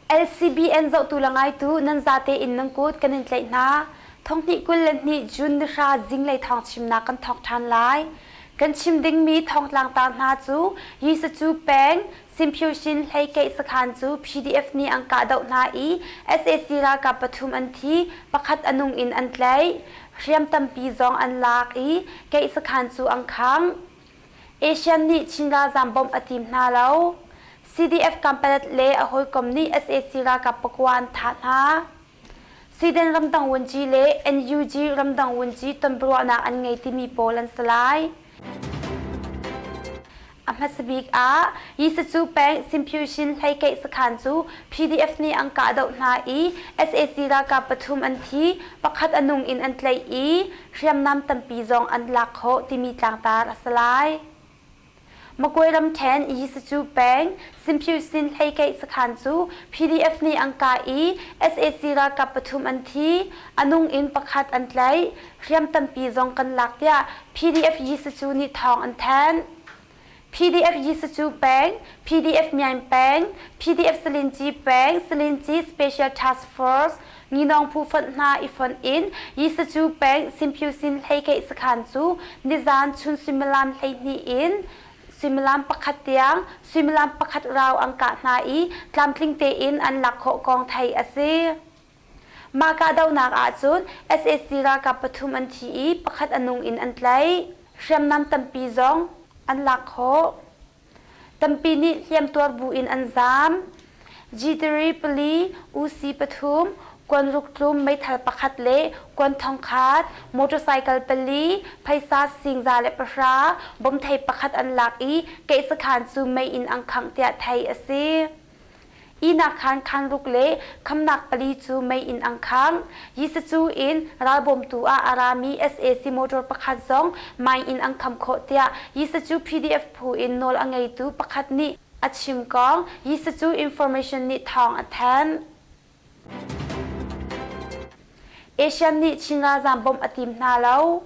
LCBN zohtu le ngaitu nan zate in nan kut kan in tlaih hna. Thonghnih 22 June nihra zinglei thawng chimnak kan thawk ṭhan lai. Kan chim dingmi thawngtlang tar hna cu Yisacu peng Simpyoshin hleikeih sakhan cu PDF nih an kahdoh hna i sac ralkap pathum an thi, pakhat a nung in an tlaih. Hriam tampi zong an lak i keih sakhan cu an khangh. ASEAN nih Chin ralzaam bawmh a tim hna lo. CDF Kampalet le a hawikom nih sac ralkap pakua an thah hna. Sweden ramdang vunci le NUG ramdang vunci tonbiaruahnak an ngei timi pawl an si lai. A hmasa bik ah Yisacu peng Simpyushin hleikeih sakhan cu PDF nih an kahdoh hna i sac ralkap pathum an thi, pakhat a nung in an tlaih i hriamnam tampi zong an lak khawh timi tlangtar a si lai. Magway ramṭhen Yisacu peng Simpyusin hleikeih sakhan cu PDF nih an kah i sac ralkap pathum an thi, a nung in pakhat an tlaih, hriam tampi zong kan lak tiah PDF Yisacu nih thawng an thanh. PDF Yisacu peng, PDF Myaing peng, PDF Salinci peng, Salinci Special Task Force, Nginawng phu fonh hna i fonh in Yisacu peng Simpyusin hleikeih sakhan cu nizaan chun suimilam 12 in suimilam pakhat tiang suimilam pakhat rau an kah hna i tlamtling tein an lak khawh kong theih a si. Mah kahdohnak ahcun sac ralkap pathum an thi i pakhat a nung in an tlaih. Hriamnam tampi zong an lak khawh. Tampi nih hliamtuar bu in an zaam. G3 pali, UC pathum, kuanruk tlum meithal pakhat le kuan thongkhat, motorcycle pali, phaisa singza le pahra, bomthei pakhat an lak i keihsakhan cu mei in an khangh tiah theih a si. Ihnak khaan khaanruk le khamnak pali cu mei in an khangh. Yisacu in ralbawmtu ah a rami sac motor pakhat zong mine in an kham khawh tiah Yisacu PDF phu in nawl a ngeitu pakhat nih a chim kong Yisacu Information nih thawng a thanh. ASEAN nih Chin ralzaam bawmh a tim hna lo.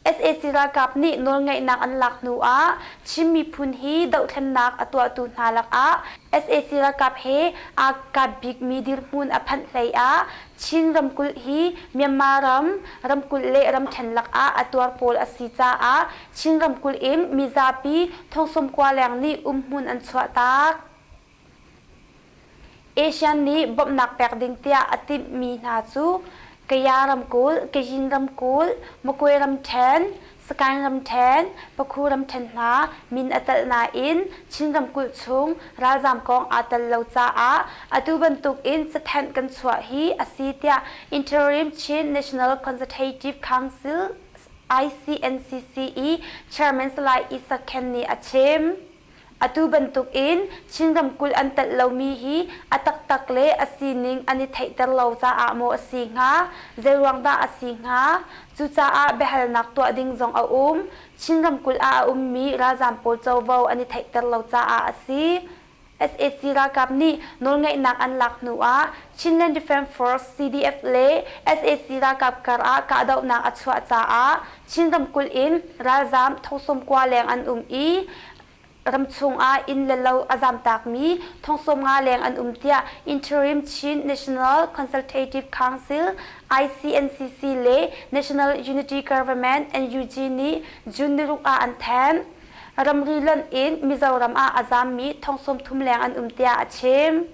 Sac ralkap nih nawlngeihnak an lak hnu ah Chin miphun hi dohthlennak a tuahtu hna lakah sac ralkap he aa kap bikmi dirhmun a phanh hlei ah Chin ramkulh hi Myanmar ram, ramkulh le ramṭhen lakah a tuar pawl a si caah Chin ramkulh in mizapi thong 90 leng nih umhmun an chuahtak. ASEAN nih bawmhnak pek ding tiah a timhmi hna cu Kaya ramkulh, Kayin ramkulh, Magway ramṭhen, Sagaing ramṭhen, Pakhu ramṭhen hna min a telh nain Chin ramkulh chung ralzaam kong aa tel lo caah atu bantuk in cathanh kan chuah hi a si tiah Interim Chin National Consultative Council ICNCC i Chairman Salai Isaac Khen nih a chim. Atu bantukin Chin ramkulh an telh lomi hi a taktak le a sining an i theihter lo caah maw a si hnga, zeiruang dah a si hnga? Cucaah biahalnak tuah ding zong a um. Chin ramkulh ah a ummi ralzaam pawl covo an i theihter lo caah a si. Sac ralkap nih nawlngeihnak an lak hnu ah Chinland Defence Force CDF le sac ralkap kar ah kahdohnak a chuah caah Chin ramkulh in ralzaam thong 90 leng an um i ramchung ah inn le lo a zamtakmi thong 50 leng an um tiah Interim Chin National Consultative Council ICNCC le National Unity Government NUG nih June niruk ah an thanh. Ramri lonh in Mizoram ah a zammi thong 30 leng an um tiah a chim.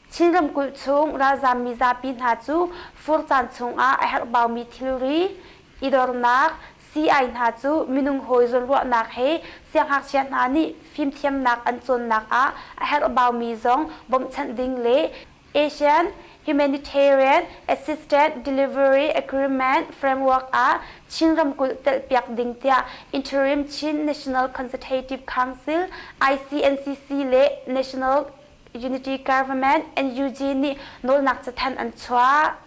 Chin ramkulh chung ralzaam mizapi hna cu fur caan chungah a herhbaumi thilri, i dornak, sii-ai hna cu minung hawi zawnruahnak he siangngakchia hna nih fimthiamnak an cawnnak ah a herhbaumi zong bawmhchanh ding le ASEAN Humanitarian Assistance Delivery Agreement Framework ah Chin ramkulh telhpiak ding tiah Interim Chin National Consultative Council ICNCC le National Unity Government NUG nih nawlnak cathanh an chuah.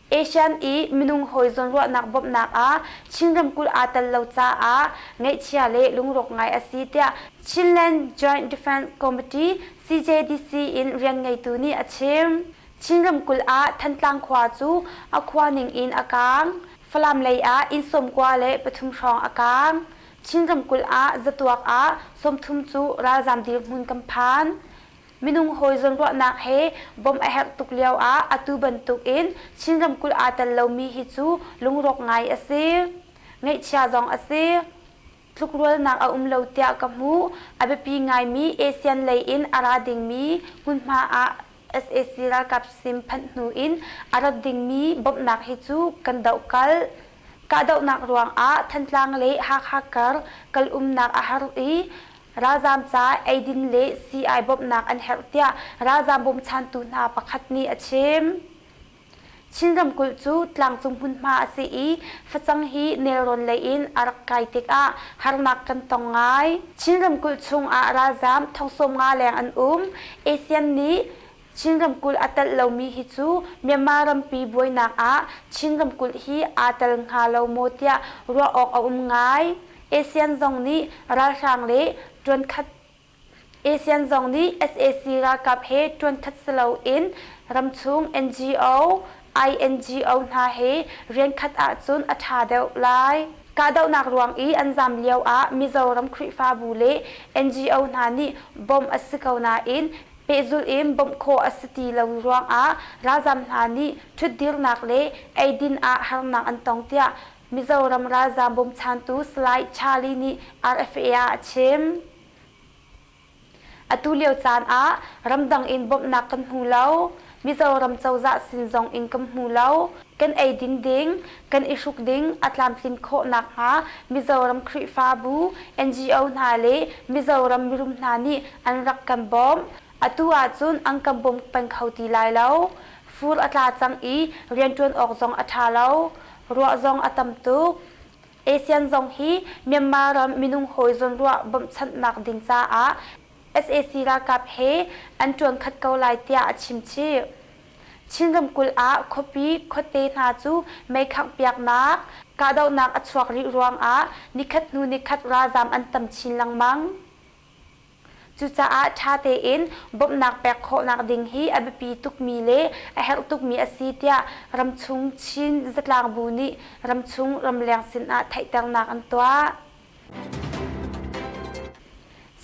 ASEAN i minung hawi zawnruahnak bawmhnak ah Chin ramkulh aa tel lo caah ngaihchia le lungrawk ngai a si tiah Chinland Joint Defense Committee CJDC in rian ngeitu nih a chim. Chin ramkulh ah Thantlang khua cu a khua ning in a kaang. Falam lei ah inn 93 hrawng a kaang. Chin ramkulh ah zatuak ah 30 cu ralzaam dirhmun kan phan. Minung hawi zawnruahnak he bawmh a herh tuk lio ah atu bantuk in Chin ramkulh aa tel lomi hi cu lungrawk ngai a si. Ngaihchia zong a si. Tlukrualnak a um lo tiah ka hmuh. A biapi ngaimi ASEAN lei in a ra dingmi hmunhma ah sac ralkap sim phanh hnu in a rat dingmi bawmhnak hi cu kan dohkalh. Kahdohnak ruangah Thantlang le Hakha kar kal umnak a har i ralzaam ca eidin le sii-ai bawmhnak an herh tiah ralzaam bawmchantu hna pakhat nih a chim. Chin ramkulh cu tlangcung hmunhma a si i facang hi nelrawn lei in a rak kai tikah harnak kan tong ngai. Chin ramkulh chung ah ralzaam 90,000 leng an um. ASEAN nih Chin ramkulh a telh lomi hi cu Myanmar rampi buainak ah Chin ramkulh hi aa tel hnga lo maw tiah ruah awk a um ngai. ASEAN zong nih ralhrang le ṭuankhat ASEAN zong nih sac ralkap he ṭuankhat si loin ramchung NGO, INGO hna he riankhat ahcun a ṭha deuh lai. Kahdohnak ruang i an zaam lio ah Mizoram Khrihfabu le NGO hna nih bawmh a si ko nain pehzulh in bawmh khawh a si ti lo ruangah ralzaam hna nih ṭhutdirnak le eidin ah harnak an tong tiah Mizoram ralzaam bawmchantu Salai Charlie nih RFA ah a chim. Atu lio caan ah ramdang in bawmhnak kan hmu lo. Mizoram cozah sin zong in kan hmu lo. Kan eidin ding, kan i hruk ding a tlamtlin khawh nakhnga Mizoram Khrihfabu, NGO hna le Mizoram mirum hna nih an rak kan bawmh. Atu ahcun an kan bawm peng kho ti lai lo. Fur a tla cang i rianṭuan awk zong a ṭha lo. Ruah zong a tam tuk. ASEAN zong hi Myanmar ram minung hawi zawnruah bawmhchanhnak ding caah sac ralkap he an ṭuan khat ko lai tiah a chim chih. Chin ramkulh ah khuapi khuate hna cu meikhangh piaknak, kahdohnak a chuak rih ruangah nikhat hnu nikhat ralzaam an tam chin lengmang. Cucaah ṭha tein bawmhnak pek khawhnak ding hi a biapi tukmi le a herh tukmi a si tiah ramchung Chin zatlangbu nih ramchung ramleng sinah theihternak an tuah.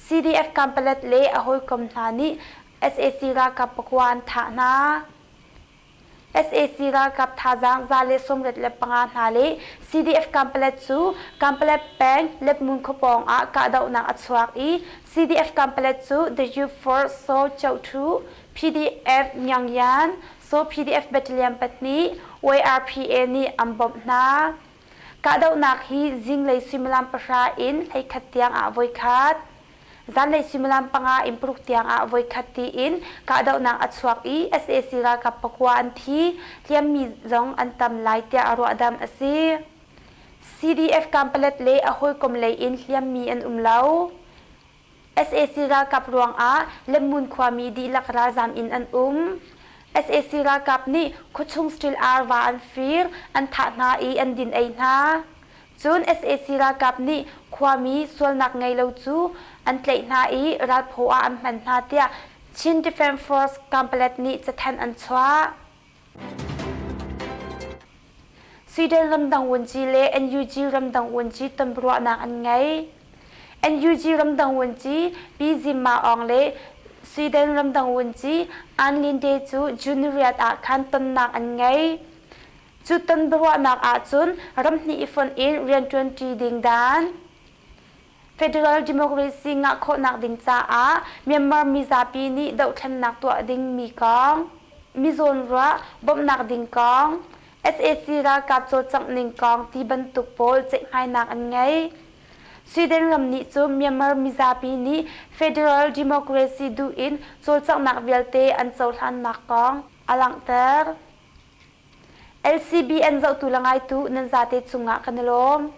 CDF Kanpalet le a hawikom hna nih sac ralkap pakua an thah hna. Sac ralkap thazaang 185 hna le CDF Kanpalet cu Kanpalet peng Lepmun khuapawng ah kahdohnak a chuak i CDF Kanpalet cu The U4 Saw Chohthu, PDF Myangyan, Saw PDF Battalion pahnih, YRPA nih an bawmh hna. Kahdohnak hi zinglei suimilam pahra in 11 tiang ah voikhat, Zanlei suimilam panga in paruk tiang ah voikhat tiin kahdohnak a chuak i sac ralkap pakua an thi, hliammi zong an tam lai tiah ruahdamh a si. CDF Kanpalet le a hawikom lei in hliammi an um lo. Sac ralkap ruangah Lemmun khuami dihlak ralzam in an um. Sac ralkap nih khuachung Steel Arva an fir, an thah hna i an din ei hna. Cun sac ralkap nih khuami sualnak ngei lo cu an tlaih hna i ralphaw ah an hman hna tiah Chin Defence Force Kanpalet nih cathanh an chuah. Sweden ramdang vuanci le NUG ramdang vuanci tonbiaruahnak an ngei. NUG ramdang vuanci Pi Zimma Aung le Sweden ramdang vuanci Ann Linde cu June riat ah khan tonnak an ngei. Cu ton biaruahnak ahcun ramhnih i fonh in rianṭuanṭi ding dan, Federal Democracy ngah khawhnak ding caah Myanmar mizapi nih dohthlennak tuah dingmi kong, mizawnruah bawmhnak ding kong, sac ralkap cawlcangh ning kong ti bantuk pawl ceihmainak an ngei. Sweden ram nih cun Myanmar mizapi nih Federal Democracy duh in cawlcanghnak vialte an cohlannak kong a langhter. LCBN zohtu le ngaitu nan zate cungah kan i lawm.